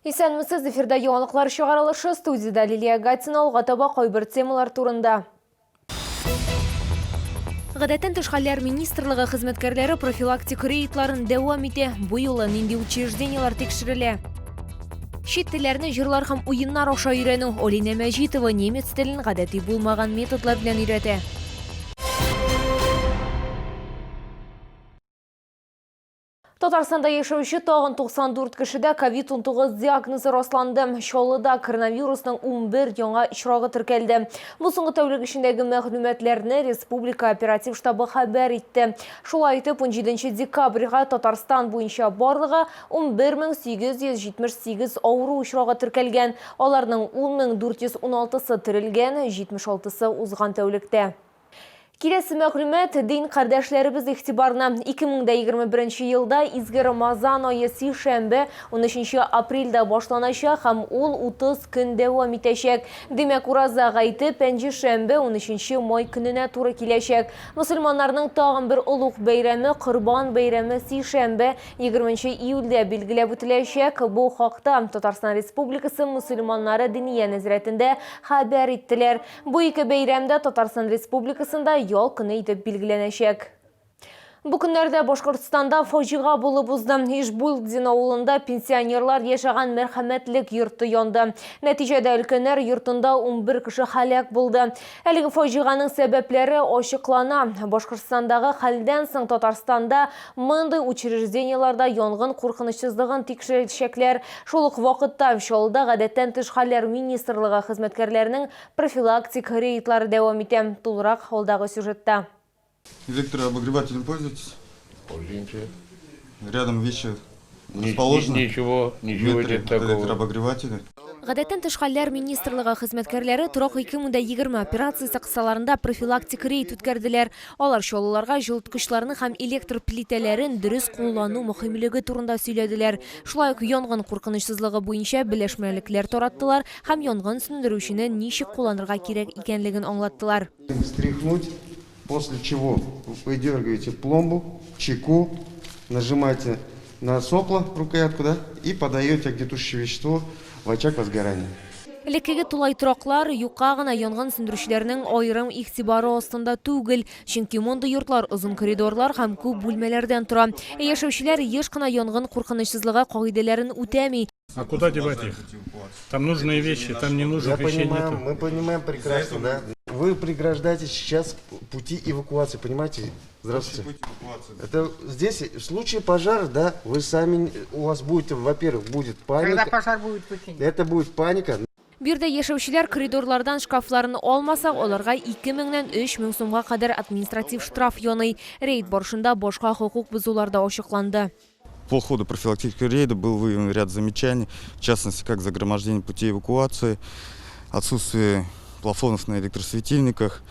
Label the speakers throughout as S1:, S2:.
S1: Исәнмесез, эфирда яңалыклар чыгарылышы, студиядә Лилия Гатина, алга таба кайбер темалар турында. Гадәттән тыш хәлләр министрлыгы хезмәткәрләре профилактик рейдларын дәвам итә. Бу юлы нинди учреждениеләр тикшерелә? Чит телләрне җырлар һәм уеннар аша өйрәнү. Алинә Мәҗитова немец телен гадәти булмаган методлар белән өйрәтә. Татарстанда яшәүче тагын 94 кешедә ковид-19 диагнозы расланды. Чаллыда коронавирусның 11 яңа очрагы теркәлде. Бу соңгы тәүлек эчендәге мәгълүматларны республика оператив штабы хәбәр итте. Шулай итеп, 17 декабрьгә Татарстан буенча барлыгы 11878 авыру очрагы теркәлгән. Аларның 10416-сы терелгән, 76-сы узган тәүлектә. Киләсе мәгълүмат дин кардәшләребез игътибарына. 2021 елда Изге Рамазан ае сишәмбе, 13 апрельдә башланачак һәм ул 30 көн дәвам итәчәк. Димәк, ураза гаете пәнҗешәмбе, 13 май көненә туры киләчәк. Мөселманнарның тагын бер олуг бәйрәме Корбан бәйрәме сишәмбе, 20 июльдә билгеләп үтеләчәк. Бу хакта Татарстан Республикасы мөселманнары Диния нәзарәтендә хәбәр иттеләр. Бу ике бәйрәм дә Татарстан Республикасында ял көне итеп билгеләнәчәк. Бу көннәрдә Башкортстанда фаҗига булып узды. Ишбулдин авылында пенсионерлар яшәгән мәрхәмәтлек йорты янды. Нәтиҗәдә өлкәннәр йортында 11 кеше һәлак булды. Әлеге фаҗиганың сәбәпләре ачыклана. Башкортстандагы хәлдән соң Татарстанда мондый учреждениеләрдә янгын куркынычсызлыгын тикшерәчәкләр. Шул ук вакытта Чаллыда гадәттән тыш хәлләр министрлыгы хезмәткәрләренең профилактик рейдлары дәвам итә. Тулырак алдагы сюжетта.
S2: Электрообогревателем пользуетесь?
S3: Пользуемся.
S2: Рядом вещи расположены?
S3: Ничего, ничего нет такого.
S2: Электрообогревателя.
S1: Гадәттән тыш хәлләр министрлыгы хезмәткәрләре Торак 2020 операциясе кысаларында профилактик рейд үткәрделәр. Алар чаллыларга җылыткычларны һәм электр плитәләрен дөрес куллану мөһимлеге турында сөйләделәр. Шулай ук янгын куркынычсызлыгы буенча белешмәлекләр тараттылар һәм янгын сүндерүчене ничек кулланырга кирәк икәнлеген аңлаттылар.
S4: Встряхнуть, после чего вы дергаете пломбу, чеку, нажимаете на сопло, рукоятку, да, и подаете огнетушащее вещество в очаг возгорания.
S1: Элеккеге тулай тораклар юкка гына янгын сүндерүчеләрнең аерым игътибары астында түгел. Чөнки мондый йортлар озын коридорлар һәм күп бүлмәләрдән тора. Ә яшәүчеләр еш кына янгын куркынычсызлыгы кагыйдәләрен үтәми.
S5: А куда девать их? Там нужные вещи, там ненужных
S4: Я
S5: вещей
S4: понимаю,
S5: нету.
S4: Мы понимаем прекрасно, да. Вы преграждаете сейчас пути эвакуации, понимаете? Здравствуйте.
S2: Путь эвакуации.
S4: Это здесь в случае пожара, да, вы сами, у вас будет, во-первых, будет
S6: Когда
S4: паника.
S6: пожар будет, выкинь.
S4: Это будет паника.
S1: Биредә яшәүчеләр коридорлардан шкафларын алмаса, аларга 2 меңнән 3 мең сумга кадәр административ штраф яный. Рейд барышында башка хокук бозулар да ачыкланды.
S2: По ходу профилактического рейда был выявлен ряд замечаний, в частности, как загромождение путей эвакуации, отсутствие плафонов на электросветильниках.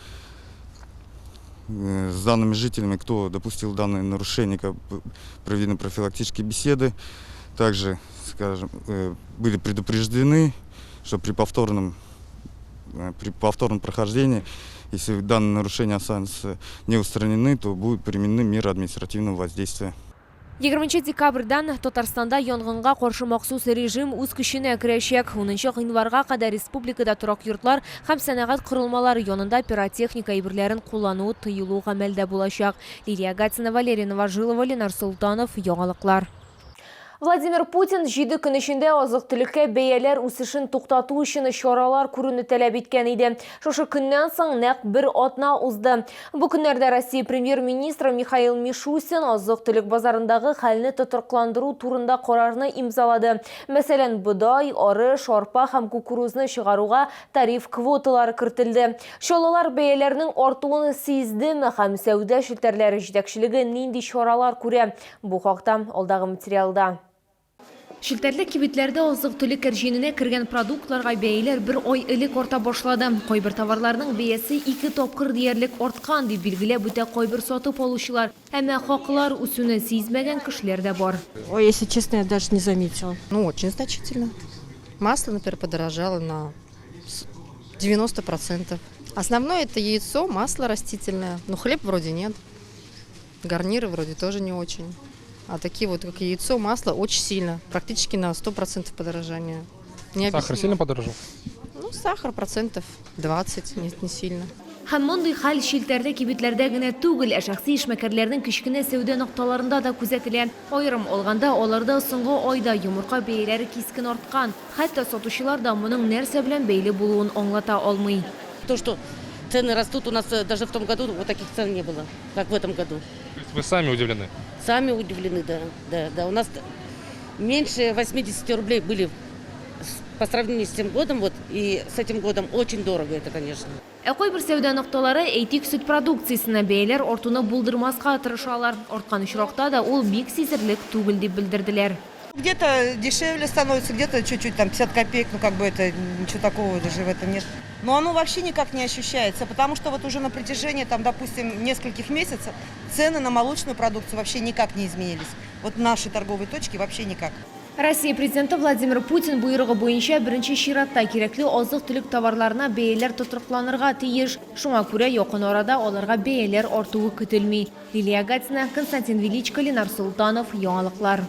S2: С данными жителями, кто допустил данные нарушения, проведены профилактические беседы. Также, скажем, были предупреждены, что при повторном прохождении, если данные нарушения останутся не устранены, то будут применены меры административного воздействия.
S1: 20 декабрьдән Татарстанда янгынга каршы махсус режим үз көченә керәчәк. 10 гыйнварга кадәр республикада торак йортлар һәм сәнәгать корылмалары янында пиротехника әйберләрен куллану тыелу гамәлдә булачак. Лилия Гатина, Валерия Новожилова, Ленар Солтанов, Яңалыклар. Владимир Путин 7 көн эчендә азык-төлеккә бәяләр үсешен туктату өчен чаралар күрүне таләп иткән иде. Шушы көннән соң нәкъ бер атна узды. Бу көннәрдә Россия премьер-министры Михаил Мишустин азык-төлек базарындагы хәлне тотрыкландыру турында карарны имзалады. Мәсәлән, бодай, арыш, арпа һәм кукурузны чыгаруга тариф квоталары кертелде. Чаллылар бәяләрнең артуын сиздеме һәм сәүдә челтәрләре җитәкчелеге нинди чаралар күрә? Бу хакта алдагы материалда. Челтәрле кибетләрдә азык-төлек кәрҗиненә кергән продуктларга бәяләр бер ай элек арта башлады. Кайбер товарларның бәясе ике тапкыр диярлек арткан, дип билгеләп үтә кайбер сатып алучылар. Әмма хаклар үсүне сизмәгән кешеләр дә бар.
S7: Ой, если честно, я даже не заметила.
S8: Ну, очень значительно. Масло, например, подорожало на 90%. Основное это яйцо, масло растительное. Но хлеб вроде нет. Гарниры вроде тоже не очень. А такие вот, как яйцо, масло, очень сильно. Практически на 100% подорожание. Не
S6: Сахар сильно подорожал?
S8: Ну, сахар процентов 20, нет, не сильно.
S1: Һәм мондый хәл челтәрле кибетләрдә генә түгел, ә шәхси эшмәкәрләрнең кечкенә сәүдә нокталарында да күзәтелә. Аерым алганда, аларда соңгы айда йомырка бәяләре кискен арткан. Хәтта сатучылар да моның нәрсә белән бәйле булуын аңлата алмый.
S9: То, что цены растут, у нас даже в том году вот таких цен не было, как в этом году.
S6: То есть вы сами удивлены?
S9: Сами удивлены, да. У нас меньше 80 рублей были по сравнению с тем годом, вот, и с этим годом очень дорого это, конечно.
S1: Ә кайбер сәүдә нокталары, әйтик, сөт продукциясенә бәяләр артуны булдырмаска тырышалар. Арткан очракта да ул бик сизелерлек түгел дип белдерделәр.
S10: Где-то дешевле становится, где-то чуть-чуть там 50 копеек, ну как бы это ничего такого даже в этом нет. Но оно вообще никак не ощущается, потому что вот уже на протяжении, там, допустим, нескольких месяцев цены на молочную продукцию вообще никак не изменились. Вот наши торговые точки вообще никак.
S1: Россия президенты Владимир Путин боерыгы буенча беренче чиратта кирәкле азык-төлек товарларына бәяләр тотрыкланырга тиеш. Шуңа күрә якын арада аларга бәяләр артуы көтелми. Лилия Гатина, Константин Величко, Ленар Султанов, Яңалыклар.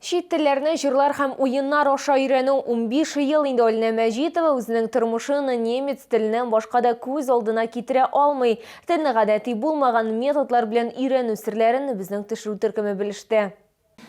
S1: Чит телләрне җырлар һәм уеннар аша өйрәнү. 15 ел инде Алинә Мәҗитова үзенең тормышын немец теленнән башка да күз алдына китерә алмый. Телне гадәти булмаган методлар белән өйрәнү серләрен безнең төшерү төркеме белеште.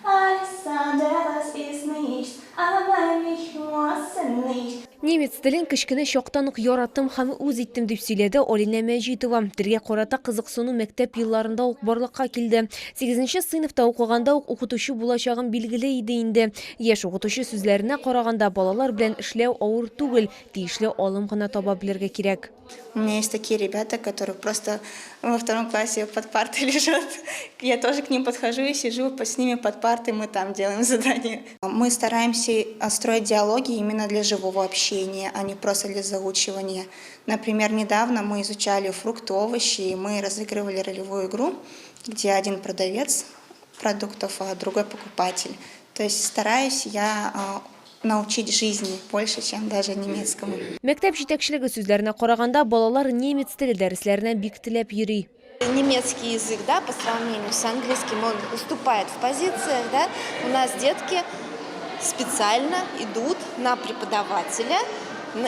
S11: Alexander, das ist nicht, aber ich muss nicht.
S1: Немец телен кечкенә чактан ук яраттым һәм үз иттем, дип сөйләде Алинә Мәҗитова. Телгә карата кызыксыну мәктәп елларында ук барлыкка килде. 8 сыйныфта укыганда ук укытучы булачагым билгеле иде инде. Яшь укытучы сүзләренә караганда, балалар белән эшләү авыр түгел, тиешле алым гына таба белергә кирәк.
S11: У меня есть такие ребята, которые просто во втором классе под партой лежат. Я тоже к ним подхожу и сижу с ними под партой, мы там делаем задания. Мы стараемся строить диалоги именно для живого общения, а не просто для заучивания. Например, недавно мы изучали фрукты, овощи, и мы разыгрывали ролевую игру, где один продавец продуктов, а другой покупатель. То есть стараюсь я научить жизни больше, чем даже немецкому.
S1: Мәктәп җитәкчелеге сүзләренә караганда, балалар немец теле дәресләренә бик теләп йөри.
S12: Немецкий язык, да, по сравнению с английским, он уступает в позициях, да. У нас детки специально идут на преподавателя,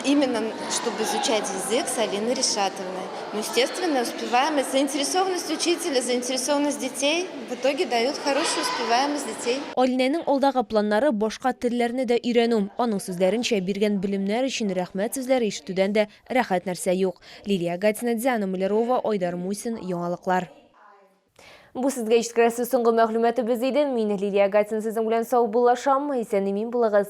S12: именно чтобы изучать язык с Алиной Решатовной. Ну, естественно, успеваемость, заинтересованность учителя, заинтересованность детей в итоге дают хорошую успеваемость детей.
S1: Алинәнең алдагы планнары башка телләрне дә өйрәнү. Аның сүзләренчә, биргән белемнәр өчен рәхмәт сүзләре ишетүдән дә рәхәт нәрсә юк. Лилия Гатина, Диана Мулярова, Айдар Мусин, Яңалыклар. Бу сезгә җиткерәсе соңгы мәгълүматыбыз иде. Мин Лилия Гатина сезнең белән саубуллашам. Исән-имин булыгыз.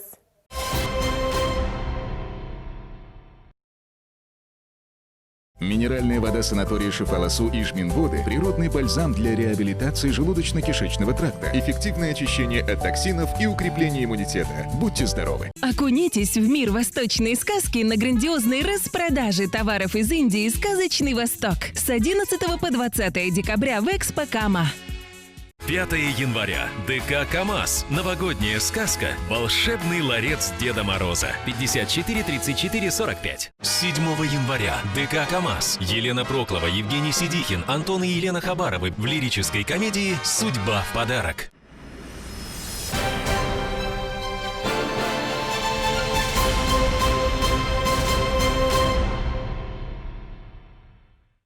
S13: Минеральная вода санатория Шифаласу Ижминводы – природный бальзам для реабилитации желудочно-кишечного тракта, эффективное очищение от токсинов и укрепление иммунитета. Будьте здоровы!
S14: Окунитесь в мир восточной сказки на грандиозной распродаже товаров из Индии «Сказочный Восток» с 11 по 20 декабря в Экспо Кама.
S15: 5 января. ДК «КамАЗ». Новогодняя сказка «Волшебный ларец Деда Мороза». 54 34 45. 7 января. ДК «КамАЗ». Елена Проклова, Евгений Сидихин, Антон и Елена Хабаровы в лирической комедии «Судьба в подарок».